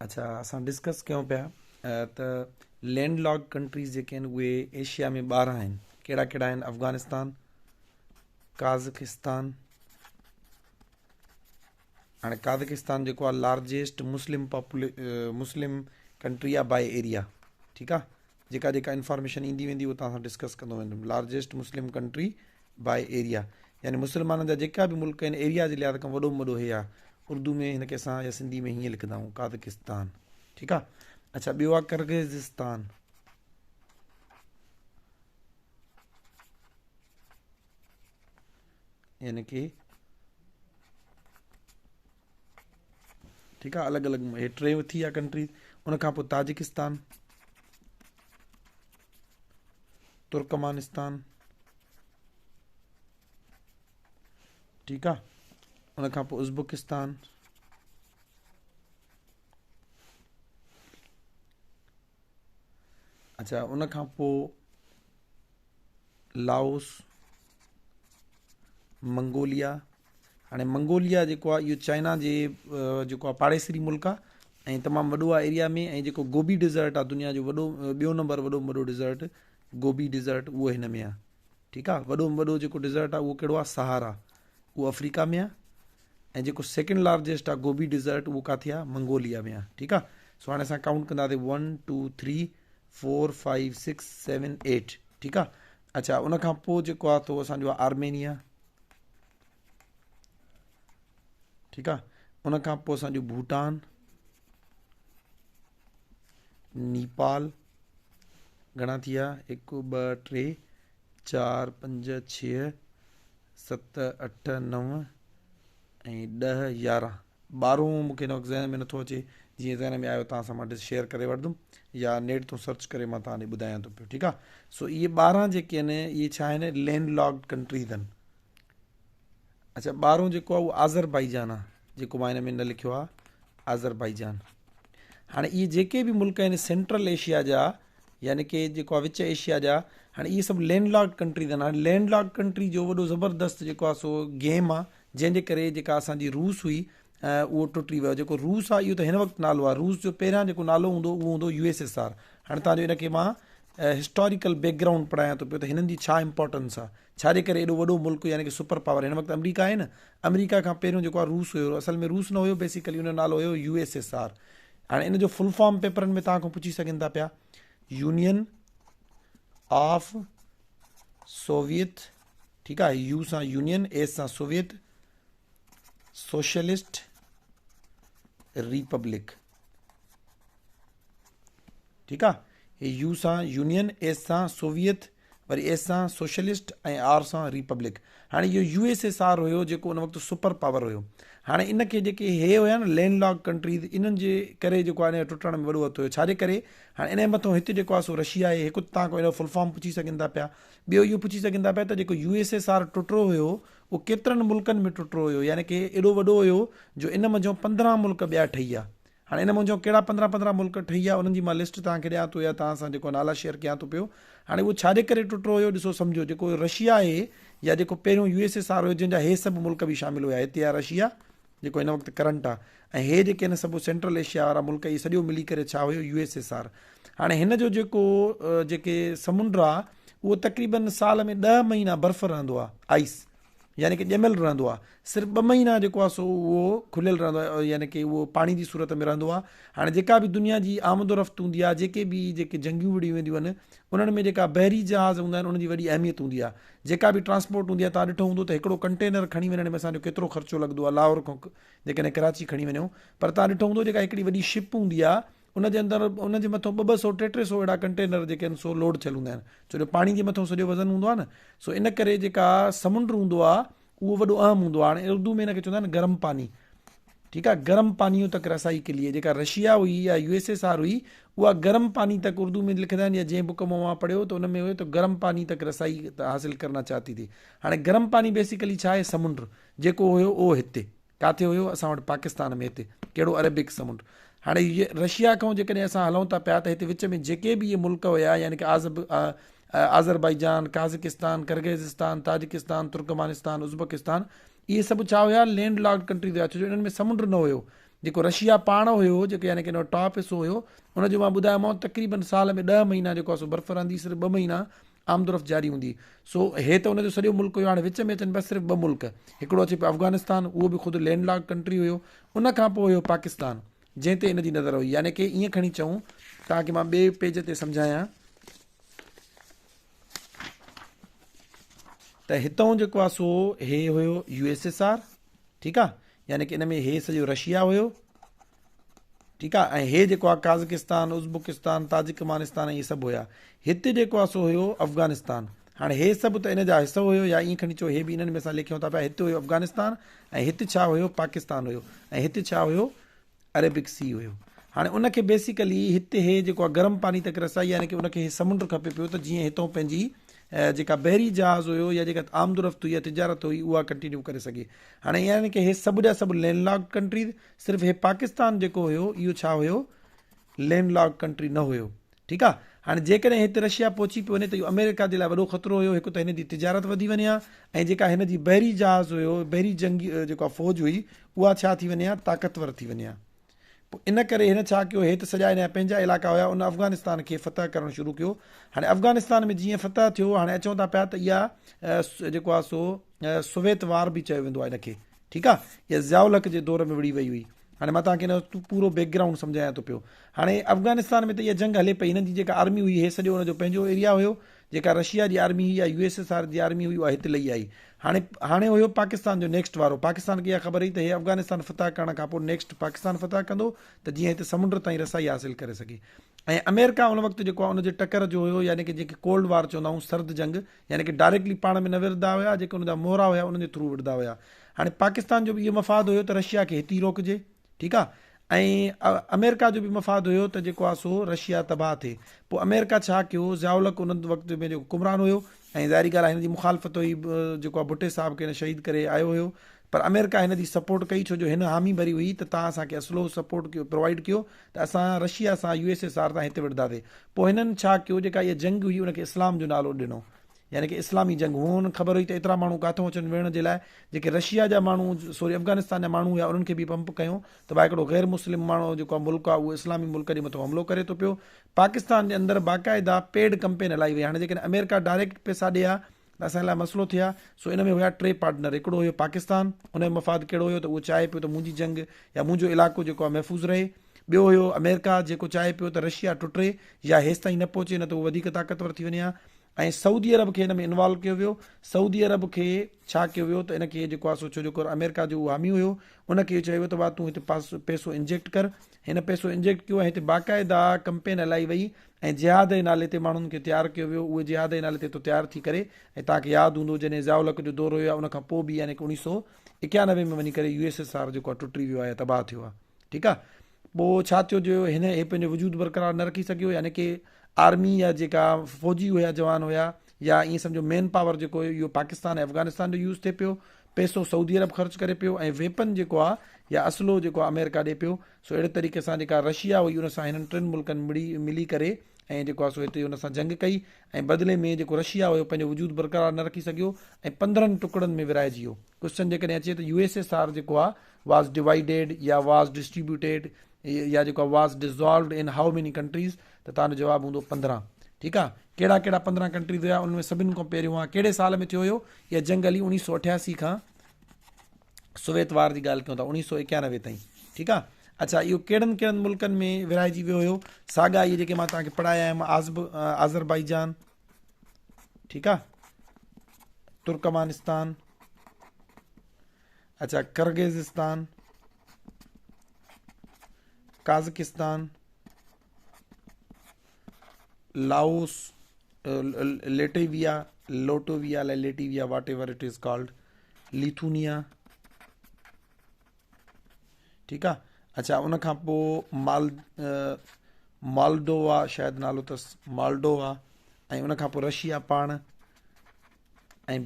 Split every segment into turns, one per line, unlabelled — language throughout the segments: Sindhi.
اڇا اسان ڊسڪس ڪيون پيا ته لينڊ لاڪ ڪنٽريز جيڪي آهن اهي ايشيا ۾ 12 آهن. ڪهڙا ڪهڙا آهن؟ افغانستان، قازقستان، هاڻي قازقستان جيڪو آهي لارجيسٽ مسلم پاپولي مسلم ڪنٽري آهي باء ايريا. ٺيڪ آهي، جيڪا جيڪا انفارميشن ايندي ويندي اهو توهان سان ڊسڪس ڪندو ويندم. Largest Muslim country by area يعني مسلمانن جا جيڪا به ملڪ آهن ايريا جي لحاظ کان وڏو ۾ وڏو هي آهي. اردو ۾ هن کي اسان يا سنڌي ۾ هيئن لکندا آهيون قازقستان. ٺيڪ آهي، اڇا ٻيو آهي ڪرغزستان. يعني ڪي ٺيڪ آ، الڳ الڳ هي ٽي ٿي ويا ڪنٽريز. ان کان پوء تاجڪستان، ترڪمانستان، ٺيڪ آ، ان کان پوء ازبڪستان، اچھا ان کان پوء لاوس، منگوليا. هاڻي منگوليا جيڪو آهي اهو چائنا جي جيڪو آهي پاڙيسري ملڪ آهي ۽ تمام وڏو آهي ايريا ۾، ۽ جيڪو گوبي ڊيزرٽ آهي دنيا جو وڏو ٻيو نمبر وڏو ۾ وڏو ڊيزرٽ گوبي ڊيزرٽ اهو هن ۾ آهي. ٺيڪ آهي، وڏو ۾ وڏو جيڪو ڊيزرٽ آهي اهو ڪهڙو آهي؟ سهارا، اهو آفريڪا ۾ آهي. ۽ جيڪو سيڪنڊ لارجيسٽ آهي گوبي ڊيزرٽ اهو ڪاٿي آهي؟ منگوليا ۾ آهي. ٺيڪ آهي، سو هاڻي اسان ڪائونٽ ڪنداسين 1 2 3 4 5 6 7 8. ٺيڪ آهي، اڇا ان کان پوء جيڪو آهي تو اسان جو آرمينيا. ٺيڪ آهي، ان کان پوء اسان جو ڀوٽان، نيپال. گهڻا ٿي ويا؟ 1 2 3 4 5 6 7 8 9 ۽ 10 11 12 مون کي هن وقت ذهن ۾ نٿو اچي، جيئن ذهن ۾ آيو توهان سان مان ڊس شيئر ڪري وٺندم يا نيٽ تون سرچ ڪري مان توهان ڏي ٻڌايان ٿو پيو. ٺيڪ آ، سو اهي 12 جيڪي آهن اهي ڇا آهن؟ لينڊ لاڪڊ ڪنٽريز آهن. اڇا ٻارهون جيڪو آهي اهو آذربائيجان آهي، جيڪو مان هن ۾ نه لکيو آهي آذربائيجان. هاڻي اهي جيڪي به ملڪ آهن سينٽرل ايشيا جا، يعني ڪي جيڪو آهي وچ ايشيا جا، هاڻي اهي سڀ لينڊ لاڪڊ ڪنٽريز آهن. هاڻي لينڊ لاڪڊ ڪنٽري جو وڏو زبردست جيڪو آهي سو گيم آهي، جنهن جي ڪري جيڪا اسان جي روس هئي اهو ٽٽي ويو. جيڪو روس آهي اهو ته هن وقت نالو آهي، روس جو پهريان جيڪو نالو هوندو اهو هوندو يو ايس ايس آر. هاڻي تان جو ان کي مان هسٽاريڪل بيڪ گرائونڊ پڙهايان ٿو پيو ته هنن جي ڇا امپورٽنس آهي، ڇا جي ڪري ايڏو وڏو ملڪ يعني ڪي سپر پاور هن وقت آمريڪا آهي نه، آمريڪا کان پهريون جيڪو آهي روس هيو، اصل ۾ روس نه هيو، بيسيڪلي ان جو نالو هيو يو ايس ايس آر. هاڻي ان جو فل فارم پيپرن ۾ توهان کان پڇي سگهن ٿا پيا، يونين آف سوويت، ٺيڪ آهي، يو سان يونين، ايس سان سوويت، سوشلسٽ ريپبلڪ. ٺيڪ آ، هي يو سان يونين، ايس سان سوويت، وري ايس سان سوشلسٽ ۽ آر سان ريپبلڪ. هاڻي اهو يو ايس ايس آر هيو جيڪو ان وقت سپر پاور هيو. هاڻي ان کي جيڪي هي هيا نه لينڊ لاڪ ڪنٽريز، انهن جي ڪري جيڪو آهي ان جو ٽٽڻ ۾ وڏو هٿ هيو. ڇا جي ڪري؟ هاڻي ان جي مٿو هت جيڪو آهي سو رشيا آهي. هڪ ته توهان کان ان جو فل فارم پڇي سگهن ٿا پيا، ٻيو اهو پڇي سگهن ٿا پيا ته جيڪو يو ايس ايس آر ٽٽو هيو اهو ڪيترن ملڪن ۾ ٽٽو هيو، يعني ڪي ايڏو وڏو هيو جو ان منجهون 15 ملڪ ٻيا ٺهي ويا. هاڻي ان منجهون ڪهڙا 15 15 ملڪ ٺهي ويا انهن جي مان لسٽ توهان کي ڏيان ٿو يا توهان سان جيڪو نالا شيئر ڪيان ٿو پيو. هاڻي اهو ڇا جي ڪري ٽٽو هيو ڏسو سمجهو، جيڪو رشيا آهي يا جيڪو پهريون يو ايس ايس آر هيو جنهن جا هي سڀ ملڪ به شامل هيا، هتي آهي رشيا جيڪو هن وقت ڪرنٽ آهي ۽ هي جيڪي آهن سڀ سينٽرل ايشيا وارا ملڪ، اهي سڄو ملي ڪري ڇا هيو يو ايس ايس آر. هاڻي هن جو جيڪو جيڪي سمنڊ آهي اهو تقريبن سال ۾ 10 مهينا برف رهندو آهي، آئس يعني ڪي ڄميل رهندو آهي، صرف 2 مهينا جيڪو آهي سو اهو کليل رهندو آهي يعني ڪي اهو پاڻي جي صورت ۾ رهندو آهي. هاڻي جيڪا به دنيا جي آمد و رفت هوندي آهي، جيڪي به جيڪي جنگيون وڙهيون وينديون آهن انهن ۾ جيڪا بحري جهاز هوندا آهن انهن جي وڏي اهميت هوندي آهي. جيڪا به ٽرانسپورٽ هوندي آهي توهان ڏٺو هوندو ته هڪڙو ڪنٽينر کڻي وڃڻ ۾ اسان جو ڪيترو خرچو لڳندو آهي لاهور کان جيڪڏهن ڪراچي کڻي وڃون، پر توهان ڏٺو هوندو جيڪا هڪڙي وڏي شپ هوندي آهي ان جي اندر ان جي مٿون ٻه ٻه سو ٽي ٽي سو اهڙا ڪنٽينر جيڪي آهن سو لوڊ ٿيل هوندا آهن، ڇو جو پاڻي جي مٿون سڄو وزن هوندو آهي نه، سو ان ڪري جيڪا سمنڊ هوندو آهي اهو وڏو اهم هوندو آهي. هاڻي اردو ۾ ان کي چوندا آهن گرم پاني، ٺيڪ آهي، گرم پانيون تڪ رسائي ڪي ليي جيڪا رشيا هئي يا يو ايس ايس آر هئي اها گرم پاني تڪ اردو ۾ لکندا آهن يا جنهن بڪ مان مان پڙهيو ته ان ۾ هيو ته گرم پاني تڪ رسائي حاصل ڪرنا چاهتي ٿي. هاڻي گرم پاني بيسيڪلي ڇا آهي؟ سمنڊ جيڪو هيو اهو هتي ڪاٿي هيو؟ اسان وٽ پاڪستان ۾ هتي ڪهڙو عربڪ سمنڊ. هاڻي رشيا کان جيڪڏهن اسان هلون ٿا پيا ته هتي وچ ۾ جيڪي به اهي ملڪ هيا يعني ڪي Azerbaijan, Kazakhstan, Kyrgyzstan, Tajikistan, Turkmenistan, Uzbekistan, اهي سڀ ڇا هيا؟ لينڊ لاڪڊ ڪنٽريز هيا، ڇو جو انهن ۾ سمنڊ نه هيو. جيڪو رشيا پاڻ هيو جيڪو يعني ڪه ان جو ٽاپ حصو هيو ان جو مان ٻڌايومانو تقريبن سال ۾ ڏهه مهينا جيڪو آهي سو برف رهندي صرف ٻه مهينا آمدرفت جاري هوندي سو هي ته ان جو سڄو ملڪ هيو هاڻي وچ ۾ اچن پيا صرف ٻه ملڪ هڪڙو اچي پيو افغانستان اهو به خود لينڊ لاڪ ڪنٽري هيو ان کان پوء هيو پاڪستان جنهن تي ان جي نظر هئي يعني ڪه ائين کڻي چئون توهان کي مان ٻئي پيج تي سمجهايان ته هتئون جيڪو آهي سو هي هيو يو ايس ايس آر ٺيڪ آ يعني ڪه ان ۾ هي سڄو رشيا هيو ٺيڪ آ ۽ هي جيڪو آ قازقستان ازبڪستان تاجڪمانستان ۽ سڀ هيا هتي جيڪو آ سو هيو افغانستان هاڻي هي سڀ ته ان جا حصو هيو يا ائين کڻي چئو هي به انهن ۾ اسان ليکيون ٿا پيا هتي هيو افغانستان ۽ هتي ڇا هيو پاڪستان هيو ۽ هتي ڇا هيو عريبڪ سي هيو. هاڻي ان کي بيسيڪلي هتي هي جيڪو آهي گرم پاني تڪ رسائي يعني ڪي ان کي هي سمنڊ کپي پيو ته جيئن هتئون پنهنجي جيڪا بحري جهاز هيو يا جيڪا آمد و رفت هئي يا تجارت هئي اها ڪنٽينيو ڪري سگهي. هاڻي يعني ڪي هي سڀ جا سڀ لينڊ لاڪ ڪنٽريز صرف هي پاڪستان جيڪو هيو اهو ڇا هيو لينڊ لاڪ ڪنٽري نه هيو. ٺيڪ آ هاڻي جيڪڏهن هت رشيا پهچي پيو وڃي ته اهو آمريڪا جي لاء وڏو خطرو هيو هڪ ته هن جي تجارت وڌي وڃي ها ۽ جيڪا هن جي بحري جهاز هيو بحري جنگي جيڪا فوج هئي اها ڇا ٿي وڃي ها طاقتور ٿي وڃي ها پوء ان ڪري هن ڇا ڪيو هي ته سڄا هن جا پنهنجا علائقا هيا ان افغانستان کي فتح ڪرڻ شروع ڪيو هاڻي افغانستان ۾ جيئن فتح ٿيو هاڻي اچون ٿا پيا ته اها جيڪو آ سو سوويت وار به چيو ويندو آهي ان کي ٺيڪ آ اها ضياء الحق جي دور ۾ وڙهي وئي هئي هاڻي مان توهان کي ان جو پورو بيڪ گرائونڊ سمجهايان ٿو پيو هاڻي افغانستان ۾ ته اها جنگ هلي پئي هنن جي جيڪا آرمي هئي هي سڄو ان جو پنهنجو ايريا هيو جيڪا رشيا جي آرمي هئي يا يو ايس ايس آر جي آرمي هئي اها هت لهي آئي هاڻي هاڻي هيو پاڪستان جو نيڪسٽ وارو پاڪستان کي اها خبر هئي ته هي افغانستان فتح ڪرڻ کان پوء نيڪسٽ پاڪستان فتح ڪندو ته جيئن هت سمنڊ تائين رسائي حاصل ڪري سگهي ۽ آمريڪا ان وقت جيڪو آهي ان جي ٽڪر جو هيو يعني ڪي جيڪي ڪولڊ وار چوندا آهيون سرد جنگ يعني ڪي ڊائريڪٽلي پاڻ ۾ نه وڙهندا هيا جيڪي ان جا مهرا هيا انهن جي ٿرو وڙهندا هيا هاڻي پاڪستان جو به اهو مفاد هيو ته رشيا کي هتي روڪجي ٺيڪ آ ۽ آمريڪا جو به مفاد هيو ته جيڪو آ سو رشيا تباهه ٿئي پوء آمريڪا ڇا ڪيو ضياء الحق ان وقت ۾ جيڪو حڪمران هيو ۽ ظاهري ڳالهه آ هن جي مخالفت هئي جيڪو آ ڀٽي صاحب کي هن شهيد ڪري آيو هيو پر آمريڪا هن جي سپورٽ ڪئي ڇو جو هن حامي ڀري هئي ته تان اسان کي اسلحو سپورٽ ڪيو پرووائيڊ ڪيو ته اسان رشيا سان يو ايس ايس آر سان هتي وڙهنداسي پوء هنن ڇا ڪيو جيڪا اها جنگ هئي ان کي اسلام جو نالو ڏنو يعني ڪه اسلامي جنگ هونء انهن خبر هئي ته ايترا ماڻهو ڪاٿئون اچن وڙهڻ جي لاء جيڪي رشيا جا ماڻهو سوري افغانستان جا ماڻهو هيا انهن کي به پمپ ڪيو ته ڀاء هڪڙو غير مسلم ماڻهو جيڪو آهي ملڪ آهي اهو اسلامي ملڪ جي مٿو حملو ڪري ٿو پيو پاڪستان جي اندر باقاعده پيڊ ڪمپين هلائي وئي هاڻي جيڪڏهن آمريڪا ڊائريڪٽ پئسا ڏي ها ته اسان لاء مسئلو ٿئي ها سو ان ۾ هيا ٽي پارٽنر هڪڙو هيو پاڪستان ان جو مفاد ڪهڙو هيو ته اهو چاهي پيو ته منهنجي جنگ يا منهنجو علائقو جيڪو آهي محفوظ رهي ٻيو هيو آمريڪا جيڪو چاهي پيو ته رشيا ٽٽي يا هيستائين نه پهچي نه ته اهو وڌيڪ طاقتور ٿي وڃي ها ۽ سعودي عرب کي ان ۾ انوالو ڪيو ويو سعودي عرب کي ڇا ڪيو ويو ته ان کي جيڪو آهي سو ڇو جو آمريڪا جو اهو حامي هيو ان کي اهو چيو ويو ته ڀاء تون هتي پئسو انجيڪٽ ڪر هن پئسو انجيڪٽ ڪيو ۽ هتي باقاعده ڪمپين هلائي وئي ۽ جهاد جي نالي تي ماڻهن کي تيار ڪيو ويو اهي جهاد جي نالي تي تو تيار ٿي ڪري ۽ توهان کي ياد هوندو جڏهن ضياء الحق جو دور هيو يا ان کان پوء به يعني اڻيهه سو اڪيانوي ۾ وڃي ڪري يو ايس ايس آر جيڪو آهي ٽٽي ويو آهي تباهه ٿيو آهي ٺيڪ آ پوء ڇا ٿيو جو هن هي پنهنجو وجود برقرار نه رکي سگهيو يعني ڪي آرمي يا جيڪا فوجي هيا جوان هيا يا ائين سمجهو مين پاور جيڪو هيو اهو پاڪستان ۽ افغانستان جو يوز ٿئي پيو پئسو سعودي عرب خرچ ڪري پيو ۽ ويپن جيڪو آ يا اسلحو جيڪو آ آمريڪا ڏي پيو سو اهڙي طريقي سان جيڪا رشيا هئي ان سان هنن ٽن ملڪن مڙي ملي ڪري ۽ جيڪو آ سو هتي ان سان جنگ ڪئي ۽ بدلي ۾ جيڪو رشيا هيو پنهنجو وجود برقرار نه رکي سگهيو ۽ 15 ٽڪڙن ۾ ورهائجي ويو ڪوئسچن جيڪڏهن اچي ته يو ايس ايس آر جيڪو آ واز ڊوائيڊيڊ يا واز ڊسٽريبيوٽيڊ يا جيڪو آ was dissolved in how many countries ته توهان جو جواب هوندو 15 ٺيڪ آ ڪهڙا ڪهڙا 15 ڪنٽريز هيا ان ۾ سڀن کان پهريون آ ڪهڙي سال ۾ ٿيو هيو اها جنگ هلي 1988 کان سوويت وار جي ڳالهه ڪيون ٿا 1991 تائين ٺيڪ آ اڇا اهو ڪهڙن ڪهڙن ملڪن ۾ ورهائجي ويو هيو ساڳا اهي جيڪي مان توهان کي پڙهايا آهن آزب آذربائيجان ٺيڪ آ ترڪمانستان اڇا Kyrgyzstan Kazakhstan Laos Latvia Latvia لاء Latvia whatever it is called Lithuania ٺيڪ آ اڇا ان کان پو مال مالڊووا شايد نالو اٿس مالڊووا ۽ ان کان پو رشيا پاڻ ۽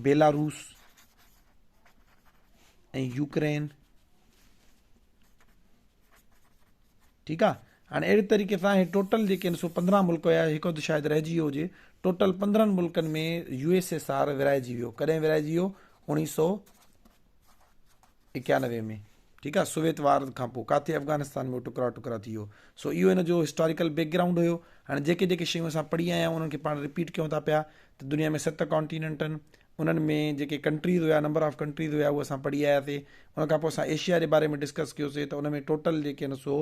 بيلاروس ۽ يوڪرين ٺيڪ آ هاڻي اهڙي طريقي سان هي ٽوٽل جيڪي آهن سو 15 ملڪ هيا هڪ اڌ شايد رهجي ويو هجي ٽوٽل 15 ملڪن ۾ يو ايس ايس آر ورهائجي ويو ڪڏهن ورهائجي ويو 1991 ۾ ٺيڪ آ سوويت وار کان پوء ڪاٿي افغانستان ۾ ٽڪرا ٽڪرا ٿي ويو. سو اهو ان جو هسٽاريڪل بيڪ گرائونڊ هيو. هاڻي جيڪي جيڪي شيون اسان پڙهي آيا آهيون انهن کي پاڻ رپيٽ ڪيون ٿا پيا ته دنيا ۾ ست ڪانٽيننٽ آهن انهن ۾ جيڪي ڪنٽريز هيا نمبر آف ڪنٽريز هيا اهي اسان پڙهي آياسي ان کان پوء اسان ايشيا جي باري ۾ ڊسڪس ڪيوسي ته ان ۾ ٽوٽل جيڪي آهن سو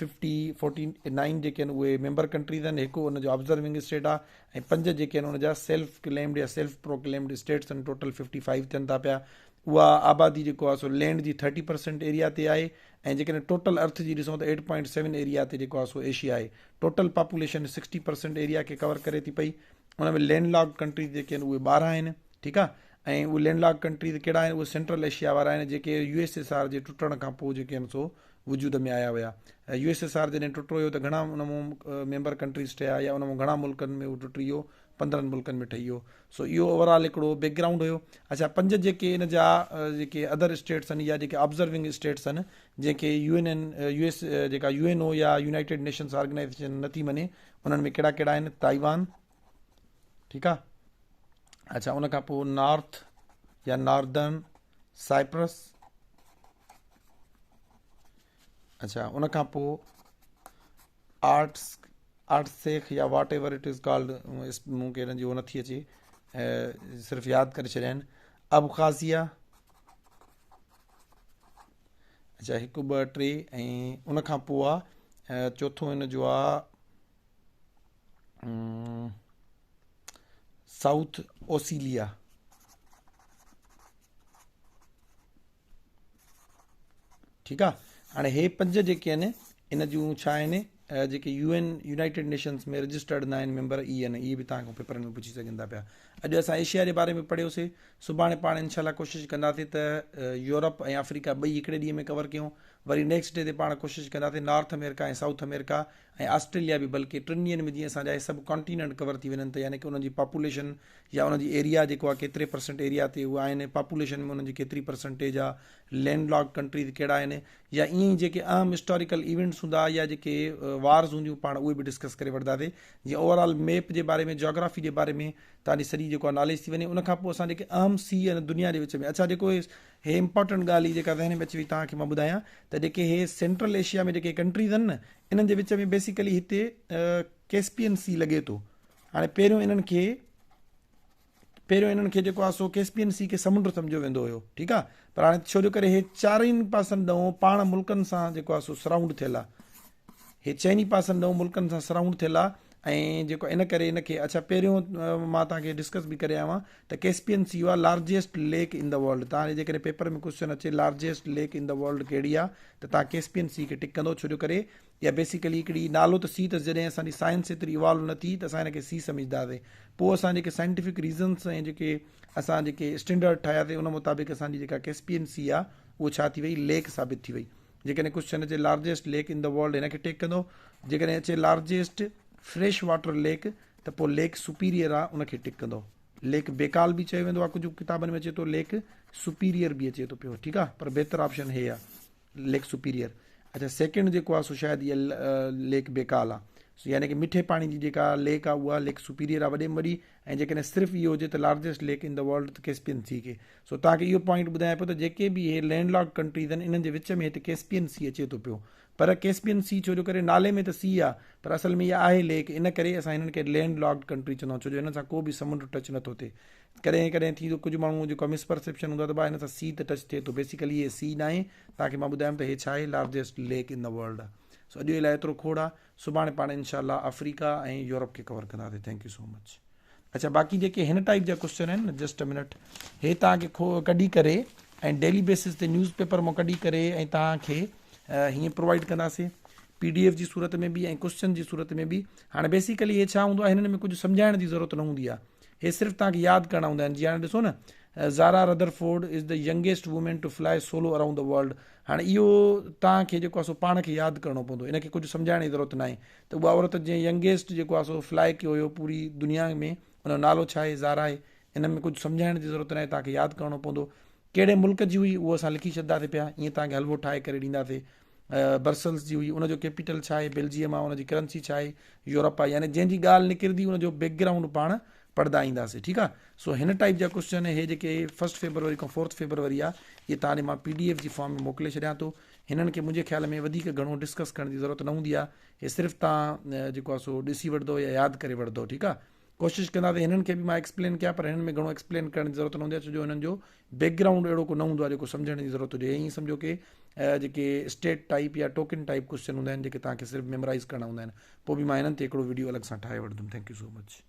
ففٽي فورٽي نائن جيڪي آهن اهي ميمبر ڪنٽريز آهن هڪ ان جو آبزروونگ اسٽيٽ آهي ۽ پنج جيڪي آهن ان جا سيلف ڪليمڊ يا سيلف پروڪليمڊ اسٽيٽس آهن ٽوٽل ففٽي فائيو ٿين ٿا پيا اها آبادي جيڪو آهي سو لينڊ جي ٿرٽي پرسينٽ ايريا تي آهي ۽ جيڪڏهن ٽوٽل ارٿ جي ڏسون ته ايٽ پوائنٽ سيون ايريا تي جيڪو آهي سو ايشيا آهي total population sixty percent area کي ڪور ڪري ٿي پئي ان ۾ لينڊ لاڪ ڪنٽريز جيڪي آهن اهي 12 آهن ٺيڪ آهي ۽ اهي لينڊ لاڪ ڪنٽريز ڪهڙا آهن اهي سينٽرل ايشيا وارا آهن جيڪي يو ايس ايس آر جي ٽٽڻ کان پوء جيڪي آهن سو وجود ۾ آيا هيا يو ايس ايس آر جڏهن ٽٽو هيو ته گهڻا ان مان ميمبر ڪنٽريز ٺهيا يا ان مان گهڻا ملڪن ۾ اهو ٽٽي ويو 15 ملڪن ۾ ٺهي ويو سو اهو اوور آل هڪڙو بيڪ گرائونڊ هيو اڇا پنج جيڪي ان جا جيڪي ادر اسٽيٽس آهن يا جيڪي آبزروونگ اسٽيٽس آهن جنهن کي U N N U S جيڪا يو اين او يا يونائيٽيڊ نيشنس آرگنائيزيشن نٿي مڃي انهن ۾ ڪهڙا ڪهڙا آهن تائيوان ٺيڪ آ اڇا ان کان پوء نارٿ يا ناردرن سائپرس اڇا ان کان پوء آرٽس آرٽسيخ يا whatever it is called مون کي ان جي هو نٿي اچي صرف ياد ڪري ڇڏيا آهن ابخازيا اچھا هڪ ٻه ٽي ۽ ان کان پوء آ چوٿون ان جو آ سائوٿ اوسيليا ٺيڪ آ هاڻي هي پنج جيڪي آهن ان جون ڇا آهن جيڪي U N united nations ۾ registered نه آهن ميمبر اي آهن اهي به توهان کان پيپرن ۾ پڇي سگهن ٿا پيا اڄ اسان ايشيا جي باري ۾ پڙهيوسي سڀاڻي پاڻ انشاء الله ڪوشش ڪنداسي ته يورپ ۽ آفريڪا ٻئي هڪڙي ڏينهن ۾ ڪور ڪيون وري نيڪسٽ ڊي تي پاڻ ڪوشش ڪنداسي نارٿ آمريڪا ۽ سائوٿ آمريڪا ۽ آسٽريليا به بلڪه ٽن ڏينهن ۾ جيئن اسان جا اهي سڀ ڪانٽيننٽ ڪور ٿي وڃن ته يعني ڪه انهن جي پاپوليشن يا انهن جي ايريا جيڪو آهي ڪيتري پرسنٽ ايريا تي اهي آهن پاپوليشن ۾ انهن جي ڪيتري پرسنٽيج آهي لينڊ لاڪ ڪنٽريز ڪهڙا آهن يا ائين ئي جيڪي اهم هسٽاريڪل ايونٽس هوندا يا جيڪي وارز هونديون پاڻ اهي به ڊسڪس ڪري وٺنداسي جيئن اوور آل ميپ جي باري ۾ جاگرافي جي باري ۾ توهان جي سڄي جيڪو آهي ناليج ٿي وڃي ان کان پوء اسان جيڪي اهم سي آهن دنيا جي وچ ۾ اڇا جيڪو هي امپارٽنٽ ڳالهه هي جيڪا ذهن ۾ اچي وئي توهان کي مان ٻڌايان ته جيڪي هي سينٽرل ايشيا ۾ جيڪي ڪنٽريز آهن نه انهن جي وچ ۾ بيسيڪلي هتي ڪيسپين سي لڳي ٿو هاڻي پهريون انهن کي پهريون انهن کي جيڪو آهي سو ڪيسپين سي کي سمنڊ سمجهيو ويندو هيو ٺيڪ آهي پر هاڻي ڇو جو ڪري هي چارئي پاسن ڏانهن پاڻ ملڪن سان جيڪو آهي سو سرائونڊ ٿيل آهي هي چئني پاسن ڏانهن ملڪن سان سرائونڊ ٿيل آهي ۽ جيڪو ان ڪري ان کي اڇا پهريون مان توهان کي ڊسڪس به ڪري آيو آهيان ته ڪيسپين سي آهي largest lake in the world توهان جي جيڪڏهن پيپر ۾ ڪوشچن اچي largest lake in the world ڪهڙي آهي ته توهان ڪيسپين سي کي ٽڪ ڪندو ڇو جو ڪري اها بيسيڪلي هڪڙي نالو ته سي اٿس جڏهن اسان جي سائنس ايتري ايوالو نه ٿي ته اسان هن کي سي سمجهنداسين پوء اسان جيڪي سائنٽيفڪ ريزنس ۽ جيڪي اسان جيڪي اسٽينڊرڊ ٺاهياسين ان مطابق اسان جي جيڪا ڪيسپين سي آهي اهو ڇا ٿي وئي ليڪ ثابت ٿي وئي جيڪڏهن ڪوشچن اچي largest lake in the world هن کي ٽيڪ ڪندو جيڪڏهن اچي لارجيسٽ فريش واٽر ليڪ ته پوء ليڪ سپيريئر آ ان کي ٽڪ ڪندو ليڪ بيڪال به چيو ويندو آ ڪجهه ڪتابن ۾ اچي ٿو ليڪ سپيريئر به اچي ٿو پيو ٺيڪ آ پر بهتر آپشن هي آ ليڪ سپيريئر اچھا سيڪنڊ جيڪو آ سو شايد هي ليڪ بيڪال آ سو يعني ڪي مٺي پاڻي جي جيڪا ليڪ آ اها ليڪ سپيريئر آ وڏي ۾ وڏي ۽ جيڪڏهن صرف اهو هجي ته largest lake in the world ته ڪيسپين سي کي سو توهان کي اهو پوائنٽ ٻڌايان پيو ته جيڪي به اهي لينڊ لاڪ ڪنٽريز آهن انهن جي وچ ۾ هتي ڪيسپين سي اچي ٿو پيو پر ڪيسپين سي ڇو جو ڪري نالي ۾ ته سي آ پر اصل ۾ اها آهي ليڪ ان ڪري اسان هنن کي لينڊ لاڪڊ ڪنٽري چوندا آهيون ڇو جو هنن سان ڪو به سمنڊ ٽچ نٿو ٿئي ڪڏهن ڪڏهن ٿيندو ڪجهه ماڻهو جيڪو مس پرسيپشن هوندو آهي ته ڀاء هن سان سي ته ٽچ ٿئي ٿو بيسيڪلي هي سي ناهي توهان کي مان ٻڌايم ته هي ڇا آهي largest lake in the world آهي سو اڄ جي لاء ايترو کوڙ آهي سڀاڻي پاڻ انشاء الله آفريڪا ۽ يورپ کي ڪور ڪنداسين thank you سو مچ اڇا باقي جيڪي هن ٽائپ جا ڪوشچن آهن نه جسٽ ا منٽ هي توهان کي ڪڍي ڪري ۽ ڊيلي بيسس تي نيوز پيپر مان ڪڍي ڪري ۽ توهان کي هيئن پرووائڊ ڪنداسين پي ڊي ايف جي صورت ۾ به ۽ ڪوشچن جي صورت ۾ به هاڻي بيسيڪلي هي ڇا هوندو آهي هنن ۾ ڪجهه سمجهائڻ جي ضرورت نه هوندي آهي هي صرف توهان کي ياد ڪرڻا هوندا آهن جي هاڻي ڏسو نه Zara Rutherford is the youngest woman to fly solo around the world هاڻي اهو توهان کي جيڪو آهي سو پاڻ کي ياد ڪرڻو پوندو ان کي ڪجهه سمجهائڻ جي ضرورت ناهي ته اها عورت جنهن ينگيسٽ جيڪو آهي سو فلاء ڪيو هيو پوري دنيا ۾ ان جو نالو ڇا آهي زارا آهي ان ۾ ڪجهه سمجهائڻ جي ضرورت ناهي توهان کي ياد ڪرڻو پوندو ڪهڙي ملڪ جي هئي اهو اسان لکي ڇڏنداسين پيا ائين توهان کي حلوو ٺاهي ڪري ڏينداسين برسلز جي هئي ان جو ڪيپيٽل ڇا آهي بيلجيم آهي ان جي ڪرنسي ڇا آهي يورپ آهي يعني جنهن جي ڳالهه نڪرندي ان جو بيڪ گرائونڊ پاڻ پڙهندا اينداسين ٺيڪ آهي سو هن ٽائپ جا ڪوشچن هي جيڪي فرسٽ فيبروري کان فورٿ فيبروري آهي اهي توهان ڏي مان پي ڊي ايف جي فارم ۾ موڪلي ڇڏيان ٿو. هنن کي منهنجي خيال ۾ وڌيڪ گهڻو ڊسڪس ڪرڻ جي ضرورت نه هوندي آهي. هي صرف توهان جيڪو آهي سو ڏسي وٺندو يا ياد ڪري وٺندو ٺيڪ آهي. ڪوشش ڪندا ته هنن کي به مان ايڪسپلين ڪيان پر هنن ۾ گهڻو ايڪسپلين ڪرڻ جي ضرورت نه هوندي آهي ڇو جو هنن جو بيڪ گرائونڊ اهڙو ڪو نه هوندو آهي جيڪو سمجهڻ جي ضرورت هجي ائين سمجهو ڪي جيڪي اسٽيٽ ٽائيپ يا ٽوڪن ٽائيپ ڪوشچن هوندا آهن جيڪي توهان کي صرف ميمورائز ڪرڻا هوندا آهن پوء به مان هنن تي هڪڙو وڊيو الڳ سان ٺاهي وٺندم thank you so much.